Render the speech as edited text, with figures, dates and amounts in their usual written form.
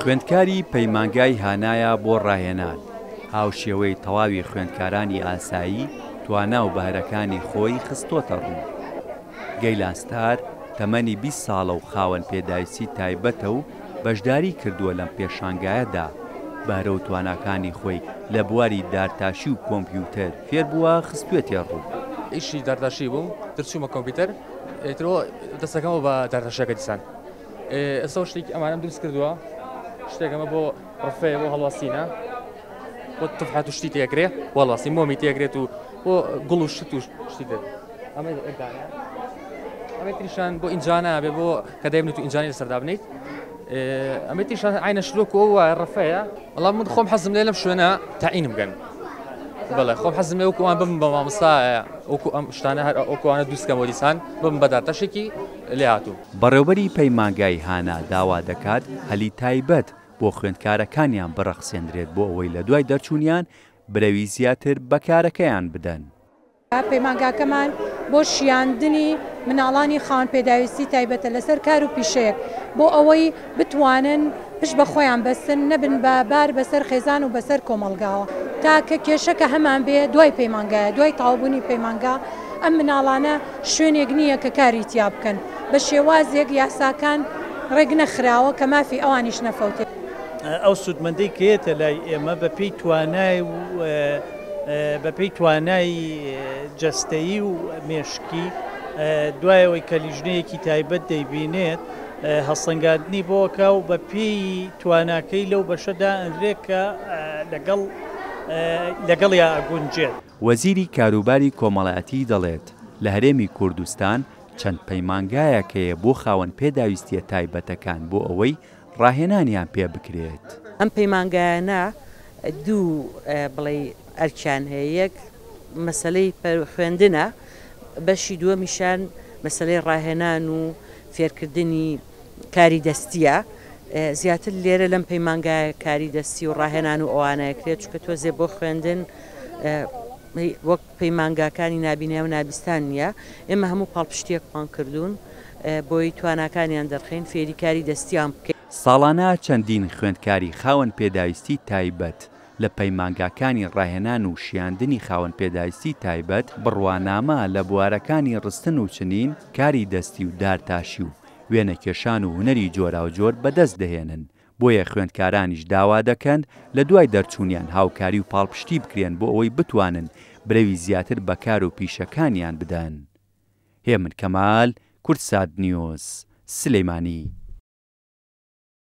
خوێندکاری پەیمانگای هانایە بۆ ڕاهێنان، هاوشێوەی تەواوی خوێندکارانی ئاسایی توانا و بەهرەکانی خۆی خستۆتە ڕوو. گەیلان ستار تەمەنی 20 ساڵە و خاوەن پێداویستی تایبەتە و بەشداری کردووە لەم پێشانگایەدا، بەهرە و تواناکانی خۆی لە بواری دارتاشی و کۆمپیوتەر فێربووە خستوێتێ ڕوو. ئیشی دارتاشی بووم تر چوومە کۆمپیوتەر ئیتر دەستەکەمەوە بە دارتاشیەکە دیسان ئێستا شتێکی ئەمانەم دروست کردووە شتێک ئەمە بۆ ڕفەیە بۆ هەڵواسینە بۆ تفحات و شتی تێکرێ بۆ هەڵواسی مۆمی تێکرێت و بۆ گوڵ و شت و شتی تر ئەمە دانە ئەمە تریشان بۆ ئینجانە بێ بۆ کە دەیبنیت و ئینجانی لەسەر دابنیت ئەمە تریشان عینە شلۆک و وایە ڕفەیە وەڵام من خۆم حەزم لێ لەم شوێنە تەعینم بکەن بەڵێ خۆم حەزم لێ وەکو ئەوان ببم بە مامۆستا وەکو ئەم شتانە هەر وەکو ئەوانە دروست کەم دیسان ببم بە دارتاشێکی لێهاتوو. بەڕێوبەری پەیمانگای هانا داوا دەکات هەلی تایبەت بۆ خوێندکارەکانیان بڕەخسێندرێت بۆ ئەوەی لە دوای دەرچوونیان برەوی زیاتر بە کارەکەیان بدەن. پەیمانگاکەمان بۆ شیاندنی مناڵانی خاوەن پێداویستی تایبەتە لەسەر کار و پیشەیەک بۆ ئەوەی بتوانن پشت بە خۆیان بەستن نەبن بە بار بەسەر خێزان و بەسەر کۆمەڵگاوە. تاکە کێشە کە هەمان بێ دوای پەیمانگایە، دوای تەواوبوونی پەیمانگا ئەم مناڵانە شوێنێک نییە کە کاری تیا بکەن بە شێوازێک یاساکان ڕێک نەخراوە کە مافی ئەوانیش نەفەوتێ. ئەو سوودمەندەی کە یەتە لای ئێمە بە پێی توانای و بەپێی توانای جەستەیی و مێشکی، دوای ئەوەی کە لیژنەیەکی تایبەت دەیبینێت، هەڵسەنگاندنی بۆ ئەکا و بەپێی تواناکەی لەو بەشە دائەنرێت کە لەگەڵ لەگەڵیا ئەگونجێت. وەزیری کاروباری کۆمەڵایەتی دەڵێت، لە هەرێمی کوردستان چەند پەیمانگایەک هەیە بۆ خاوەن پێداویستییە تایبەتەکان بۆ ئەوەی ڕاهێنانیان پێ بکرێت. ئەم پەیمانگایانە دوو بڵێی ئەرکیان هەیە، یەک مەسەلەی خوێندنە، بەشی دووەمیشیان مەسەلەی ڕاهێنان و فێرکردنی کاری دەستییە، زیاتر لێرە لەم پەیمانگایە کاری دەستی و ڕاهێنان و ئەوانە ئەکرێت، چونکە تۆزێ بۆ خوێندن وەک پەیمانگاکانی نابینای و نابیستان نییە، ئێمە هەموو پاڵپشتییەکمان کردوون بۆی تواناکانیان دەرخەین، فێری کاری دەستیان بکەین. ساڵانە چەندین خوێندکاری خاوەن پێداویستی تایبەت لە پەیمانگاکانی ڕاهێنان و شیاندنی خاوەن پێداویستی تایبەت بڕوانامە لە بوارەکانی ڕستن و چنین، کاری دەستی و دارتاشی و وێنەکێشان و هونەری جۆراوجۆر بەدەست دەهێنن، بۆیە خوێندکارانیش داوا دەکەن لە دوای دەرچوونیان هاوکاری و پاڵپشتی بکرێن بۆ ئەوەی بتوانن برەوی زیاتر بە کار و پیشەکانیان بدەن. هێمن کەمال، کوردسات نیوز، سلێمانی.